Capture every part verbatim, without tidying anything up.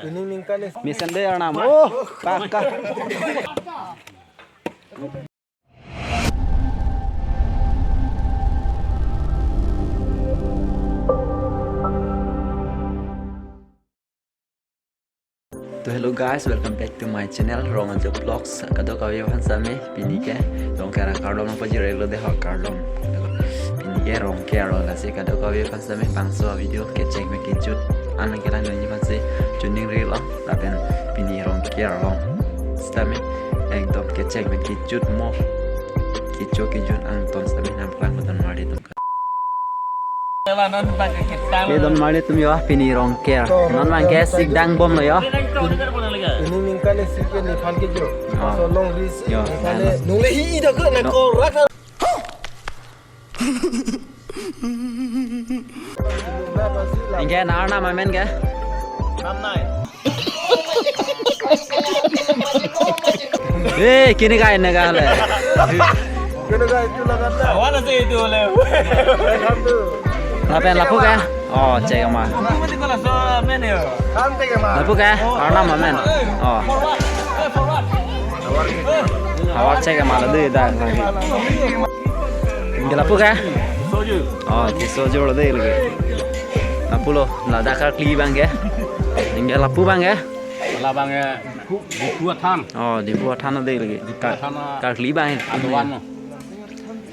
Ini mingkan ni. Mesen dei arnam. Oh, kaka. To hello guys, welcome back to my channel Rong Ajo Vlogs. Kadokave aphan sitame pini ke Rongker akardom nangpajir-iklo dei ho kardom. Pini ke Rongker lo, lasi kadokave aphan sitame bangso video kecheng pen kejut an nangkelangdunji aphansi choningri lo. Lapen pini Rongker along sitame ekdom kecheng pen kejut mo, kecho kejut angton sitame nangpaklang, donmarli atum. Ke donmarli atum jo, pini Rongker. Non abang ke sik dangbomlo jo. Ini mingkan ni sik ke Nepal ke jo. Ah. So long ris. Jo, Nepal nang. Nunglehi ida ke nang korak. Anke nang arnam amen ke? Namnai. Eh, kini kai ne kale. Kini kai itu lagan na. Awan ase itu le. Lapen lapu ke? Oh, chek ma. Lapu mati kola so amen yo. Kam chek ma. Lapu ke? Arnam amen. Oh. Forward. Eh, forward. Awa chek ma la dei dak lagi. Anke lapu ke? Soju. Oh, ke soju lo dei lagi. Lapulo, ladak karkli abang ke? Anke lapu abang ke? Labang ke Diphu, Diphu athan. Oh, Diphu athan dei lagi. Diphu athan. Karkli abang ke? Aduan lo.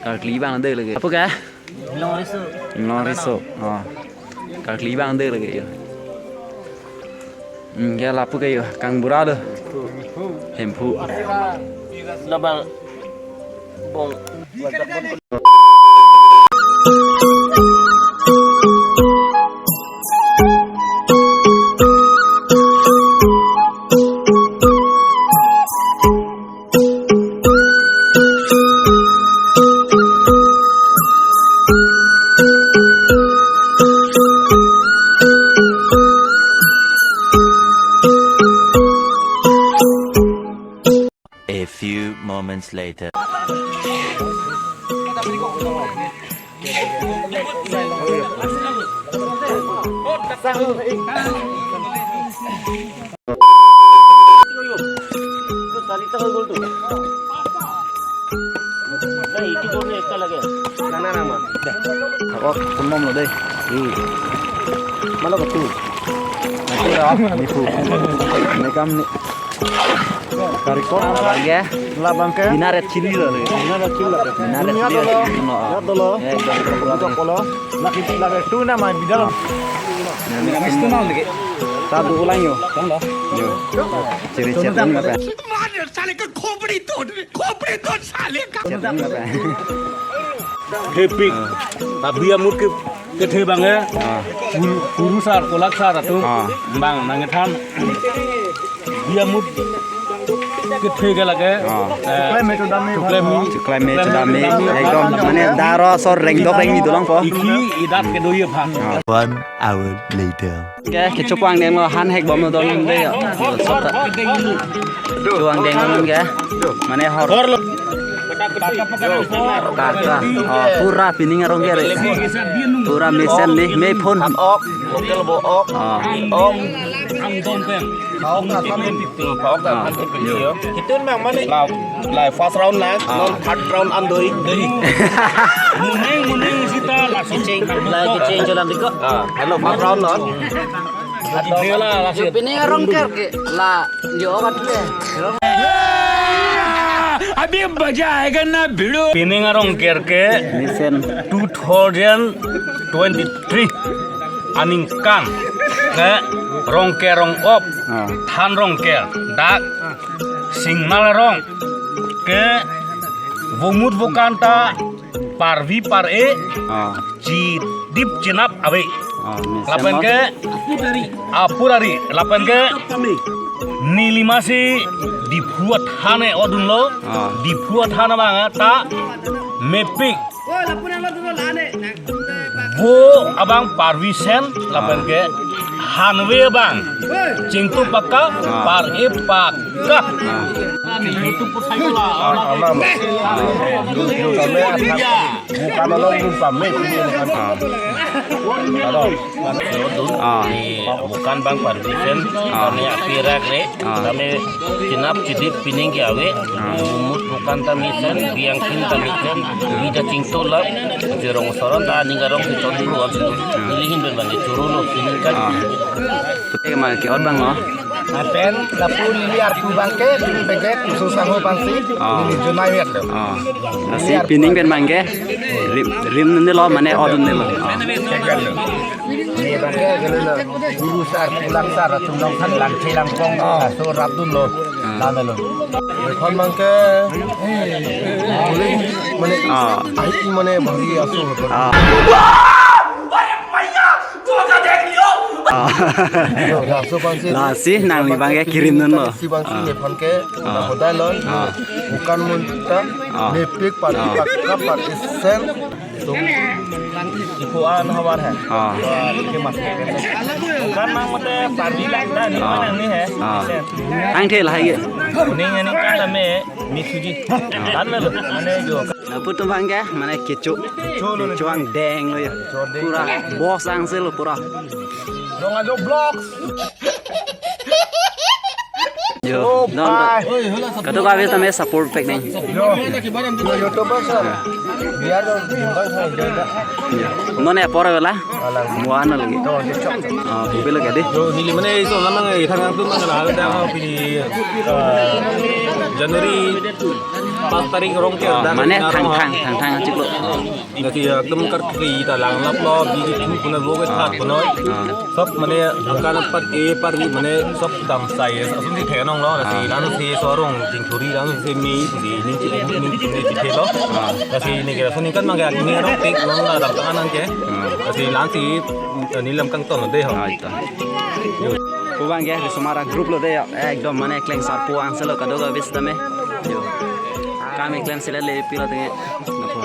Karkli abang dei lagi. Lapu ke? Inglong Riso. Inglong Riso. Oh. Karkli abang dei lagi jo. Anke lapu ke jo, kangbura lo. Hemphu. Labang bong. A few moments later. Ako, tumom lo dei. Hmm. Malo ko tu? Ako ya, nipu. Nekam ni. Karikot. Labang ke? Labang ke? Bina red chilli lo. Bina red chilli lo. Bina red chilli lo. Dolo. Dolo. Eh, dolo. Dolo. Laki, laki tu nama bidal. Nah, itu nama lagi. Satu ulang yo. Tong lo. Yo. Ciri chat apa? मार साले का खोपड़ी तोड़, खोपड़ी तोड़ साले का। Chat apa? Hepik. Ah. Tapi ya mungkin Kethe abang eh. Ah. Pur-, purusar, kolaksar atum. Ah. Bang, nangkethan. Bia mut kethe ke lake. Ah. Eh, chuklem me chodam me. Chuklem me. Chuklem me chodam me. Ekdom, mane daro asor rengdok rengni dolang po. Iki idat kedo ye phan. Ah. One hour later. Ke, kecho puang denglo, han hek bom dolo de ya. Sota. Chuang denglo ke. Mane hor. Hor lo. Kaka, oh, pura pining arong ke re. Pura mesen ni, me phone. Hap ok, local bo ok, oh. Bi ok. Hap ok na, ah, hap ok yo. Itu memang mana? Lai, lai first round na, ah, non third round an doi. Muning, muning sita langsung. Kecheng, lai kecheng jalan diko. Ah, hello, first round non. Pining arong ker ke la jo kat le. Abhi maza aayega na bhidu. Pining arong ker ke mesen two thousand twenty-three aningkan ke Rongker Rongop, ah, than Rongker dak Singmal arong ke vomut vokanta parvi pare, ah, chidip chinap ave. Ah, mesen lapen lo. Ke apur ari, lapen ke nilima si Diphu athan e odun lo. Ah. Diphu athan abang ta mepik. Vo abang parvi sen, lapen ke hanve abang chingtu pakka, ah, par e pakka. Ah. Kami YouTube pun saya lah. Ah, alam. Ah. Bukan lo, bukan me. Ah. Kalau. Ah. Mukan bang parvisen, Ah. Tame apirak re, Ah. Tame chinap chidip pining ke ave, Ah. Mumut mukan tame sen, biang kin tame sen, bida chingtolap, jerong soron ta aning arong si chon pro absu. Nelihin pen bang choro lo, pining kan. Ah. Pute ma ke-ot bang lo? Apen, lapu neli arpu bang ke, bang ke, khusus sango bang si, Ah. Neli junai ya lo. Ah. Lasi pining pen bang ke, rim, rim nende lo, mane odun nende lo. Ah. Check lo. Ini bang ke, gini lo, guru sar, pulang sar, atum nong kan lang chelang kong, Ah. Aso rap dun lo, Ah. Lame lo. Ekhon bang ke, boleh, mane, Ah. Ahi mane bhari aso. Ah. Ah. Yo, ya, aso bang si. Lasi nangli bang ke kirim dun lo. Si bang si, Ah. Ekhon ke, Ah. Hodai lo, Ah. Bukan munta, Ah. Mepik, parti, Ah. Pakka, parti, sen. Tum ipo an havar hai. Ah. Wah, ke mas ke. Kan mang mate pardi lagda ni Ah. Mana ni hai. Ah. Thang the lahai ke. Kuning ini kan lame misuji. Kan lo, ane jo. Lapu atum bang ke, mane kecho. Kecho lo ni. Kecho angdeng lo ya. Kecho angdeng. Pura boss angse lo pura. Dong ajo vlogs. Yo, Oh, don, don. Bye. Kadokave tame support pek neng. Yo, yo, YouTuber sir. Biar lo, bintang sir, biar lo. Yo. Non apor avela? Alang. Buana lagi. Yo, di chok. Oh, mobil lagi di. Yo, neli mane iso lamang eh, thang thang atum mane hal dah mau pilih, eh, January pas tarik rong ke Oh, dah mane kena thang rong. Thang, thang thang achiklo. Oh. Lasi, eh, atum karkli ta langlap lo, bidi thu kuna bo ke Ah. That kuna. Ah. Sob mane akan apar e par bi mane sob dam sai, eh, asun si thenong lo, lasi Ah. Lan si sorong, jingthuri lan si mi, si ning si ning si si thelo. Ah. Lasi neli ke, lasi neli kan mang ke, neli arong tik, nong la dam tangan nang ke. Ah. Lasi lan si, eh, neli lam kangton lo de ho. Ah, itu. Yo. Pu bang ke, risomar agroup lo de ya. Ekdom mane klengsarpo angse lo kadokave sitame. Yo. Kam klem sila le pilo tenge. Napa?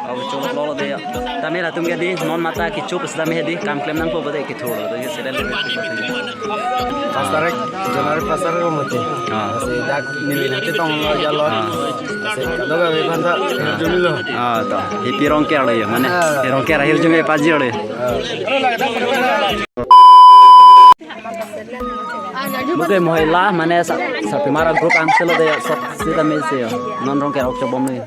Aw, cholo lo de ya. Tame latum ke di, non mata kecho pusitame di, kam klem nangpo bade kethur lo de, sila le. Pas tarik, January pas tarik lo mati. Ah. Lasi dak neli nangchetong lo ya lo. Ah. Lasi kadokave aphan ta, Ah. Jumilo. Ah, to. Hepi Rongker lo ya, mane. Ah. Hepi Rongker ahir jume pajir lo ya. Ah. Mate mohila mane sa, sarpimar agroup angse lo de ya, sob sitame si ya. Non Rongker ok chobom ni.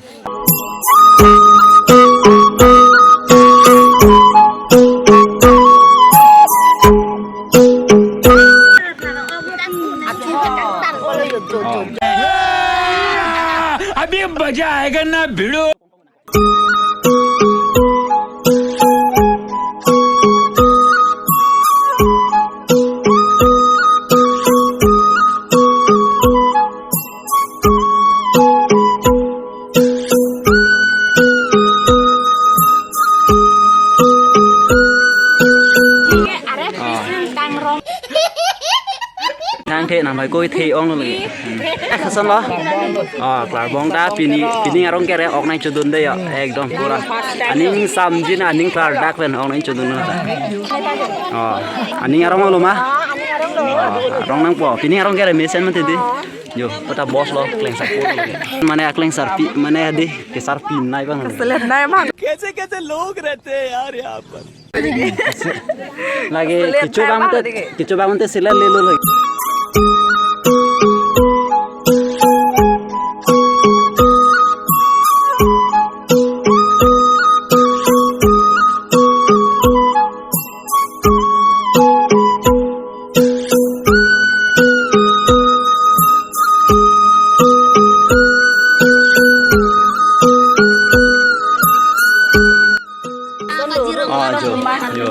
अभी मजा आएगा ना भिड़ो। Thang the nang bai koi the ong lo lagi. Eh, koson lo. Oh, klarbong ta pini, pining arong kere ok nangchodun de ya. Ekdom pura. Aning samjin aning klardak pen ok nangchodun lo ta. Oh, aning arong lo ma? Oh, arong nangpo. Pining arong kere mesen mati di. Yo, pata boss lo, klengsarpo lo. Mane aklengsarpi, mane di, kesarpi nai bang. Selet nai bang. कैसे कैसे लोग रहते हैं यार यहाँ पर। Lagi Selet kecho nai bang bang te, lagi. Kecho bang te selet le lo lagi. Ah, jo, jo.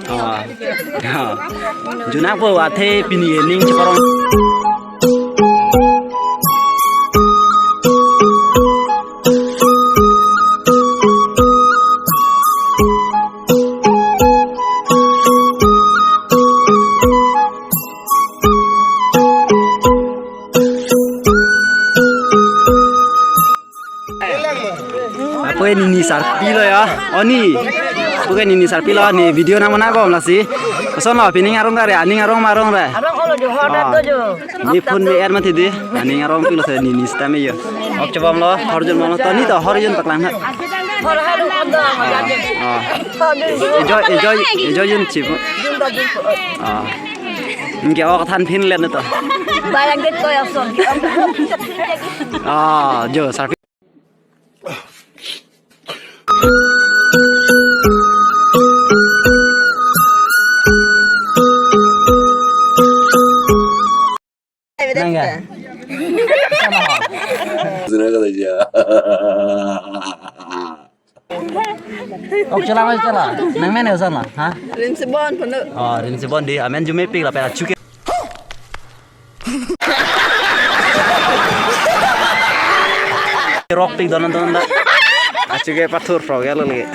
Ah, jo. Juna po athe pini ening chekorong. Apo nini sarpi lo ya. Oni. Apo nini sarpi lo ni video nang mana bom lasi. Koson lo pining arong kare, aning arong ma arong re. Arong olo jo hor Ah. Dato jo. Ni phone me er mati di. Aning arong pilo se nini sitame yo. Ok chobom lo, horjun bom lo. Toni to horjun paklang ha. Hor haru kondo. Ah. Ijo, ijo, ijo jun chipu. Jun do jun po. Ah. Nge ok than phin len to. Bayang det ko yason. Ah, jo sarpi. Nangga. Sana kata aja. Ok, chala, chala. Nang mene sana, ha? Rinsibon, panu. Oh, Rinsibon di. Amen arjume pik lapen achuke. Rok pik donan donan da. Achuke pathur frog ya lagi.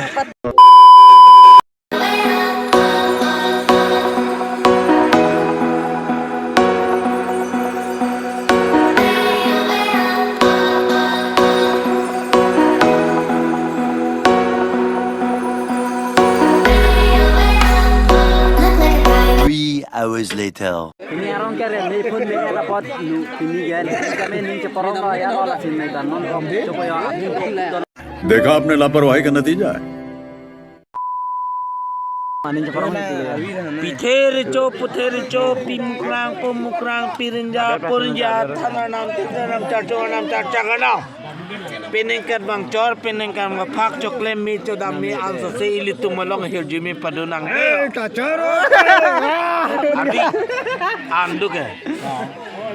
Three hours later. Pini arong keren, ne phone me apot nu pini gan kami ning cheparong ya, la sin me dan non. Chopo ya. देखा आपने लापरवाही का नतीजा है। Aning cheparong. Pithe recho, puthe recho, pi mukrang, po mukrang, pi rinja, po rinja, than arnam, tithe arnam, charcho arnam, charchak arnam. Peningkan bang chor, peningkan bang phak, choklem me, chodam me, ansose ilitum along hirjume padonang. Eh, ta choro. Abi, andu ke.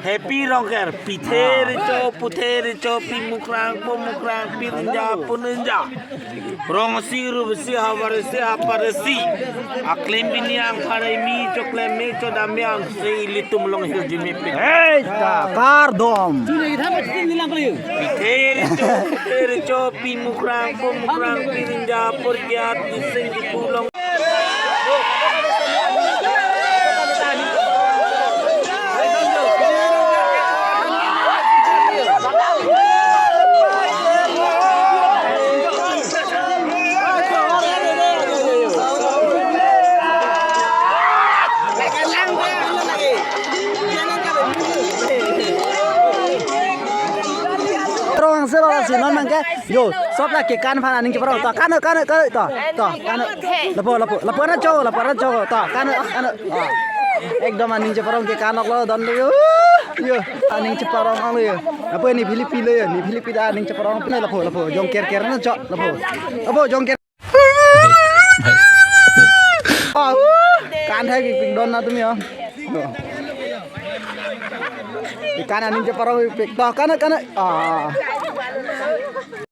Happy Rongker, pithe recho, puthe recho, pi mukrang, po mukrang, pi rinja, po rinja. Rongsi, rupsi, havarsi, haparsi. Aklem bini angpharmi, choklem me, chodam me, ansose ilitum along hirjume pe. Hei, ta kardom. Pithe recho, puthe recho, pi mukrang, po mukrang, pi rinja, porgiat, dising, dikulong. Rong selo la si non mangke. Yo, sop la kekan aphan aning cheparong. To, kan, kan, kan, to, to, kan. Lapu, lapu, lapu anak cowok, lapu anak cowok. To, kan, kan. To. Ekdom aning cheparong kekan ok lo don yo. Yo, aning cheparong lo yo. Lapu ne Philippine lo yo, ne Philippine aning cheparong. Lapu, lapu, jong ker ker na chok, lapu. Lapu, jong ker. Oh, kan hai ki pik don na tumi yo. Yo. Ikan aning cheparong pik. To, kan, kan. Ah.